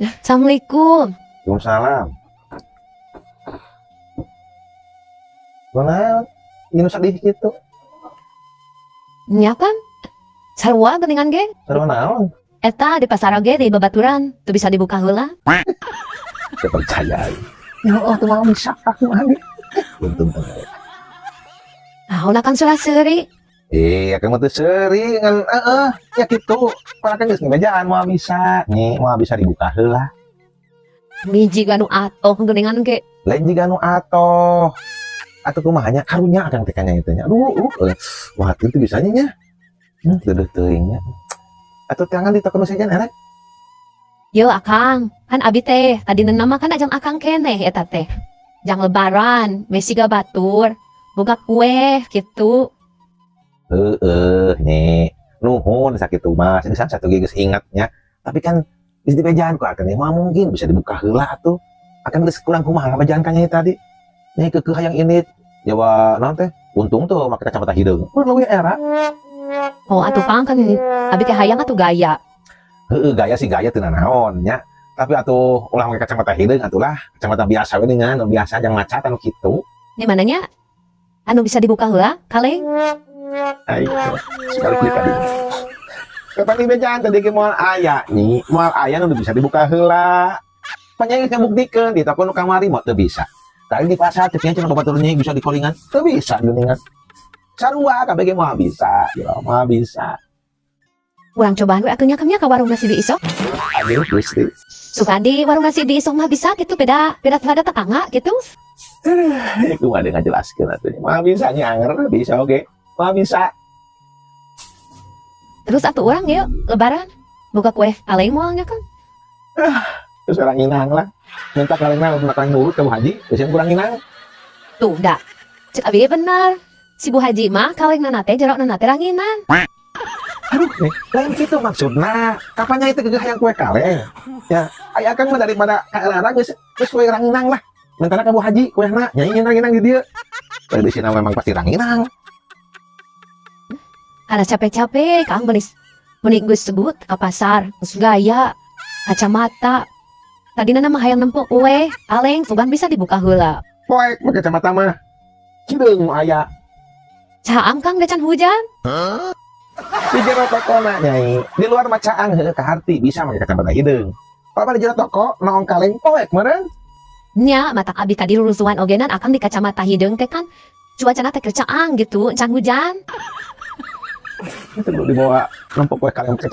Assalamualaikum. Waalaikumsalam. Kunaon? Ini sedih gitu. Nya kan? Sarua geuningan ge. Sarua naon? Eta di pasar oge di babaturan teu bisa dibuka heula. Teu percaya. Ya Allah, teu mau bisa aku mah. Untung teu. Naon akan sulah seuri? Eh, akang mah teu seuri ngan heeh, ya kitu. Pan akang geus ngebejaan moal bisa. Nih, moal bisa dibuka heula. Miji nu atoh geuningan ge. Lain jiga nu atoh. Atuh kumaha nya, karunya akang teh kanya itu nya. Aduh, wah teu bisa nya. Deudeuh teuing nya. Atuh teangan di toko nu sejen erek. Yo akang, kan abi teh tadi nama kan ajang akang keneh eta teh. Jang lebaran, meh siga batur, boga kue gitu. Heeh, nih. Nuhun sakitu mah. Sing satu ge geus ingat nya. Tapi kan geus dibejaan ku akang mah mungkin bisa dibuka heula atuh. Akang geus kurang kumaha ngabejaan ka nyai tadi. Nyai keukeuh hayang ini Jawa naon teh? Untung tuh make kacamata hideung. Mun leuwih era. Oh atuh Kang, kan abi teh hayang atuh gaya. Heeh, gaya sih gaya teu nanaon nya. Tapi atuh ulah make kacamata hideung atuh lah. Kacamata biasa we dengan biasa jang maca anu kitu. Di mananya? Anu bisa dibuka heula kaleng? Ayo, sekali kali tadi. Kapan dibejaan tadi ge moal aya nyi, moal aya nu bisa dibuka heula. Panyai ngabuktikeun di toko nu kamari mah teu bisa. Tadi di pasar teh cenah babatur nyai bisa dikolingan, teu bisa geuningan. Sarua kabeh ge moal bisa, ya moal bisa. Urang cobaan we atuh nya ka ka warung nasi Bi Isok. Aduh, Gusti. Suka di warung nasi Bi Isok mah bisa gitu, beda beda terhadap tetangga gitu. Itu mah ada ngajelaskeun atuh. Moal bisa nya anger bisa oge. Moal bisa. Terus atuh urang yuk lebaran buka kue kaleng moalnya kan. Terus orang inang lah. Minta kalengna minta kaleng nurut ke Bu Haji, terus yang kurang inang. Tuh, dah. Cek abi benar. Si Bu Haji mah kaleng nana teh jerok nana teh ranginan. Aduh, nih, lain gitu maksudna. Kapannya itu gegeh hayang kue kaleng? Ya, aya akang mah daripada ka era geus geus kue ranginang lah. Mintana ka Bu Haji kuehna, nyai nyen ranginang di dieu. Dari di sini memang pasti ranginang. Karena capek-capek, Kang, benis mending geus sebut ke pasar, geus gaya, kacamata. Tadi nana mah hayang nempo kue kaleng, sugan bisa dibuka heula. Poek make kacamata mah. Cideung nu aya. Caang Kang, can hujan. Di jero toko na nyai. Di luar mah caang heuh kaharti bisa make kacamata hideung. Kalau di jero toko noong kaleng poek meureun. Nya, matak abi tadi rurusuhan ogenan akang di kacamata hideung teh kan cuacana teh keur caang gitu, can hujan. Itu dulu dibawa nempo kue kaleng.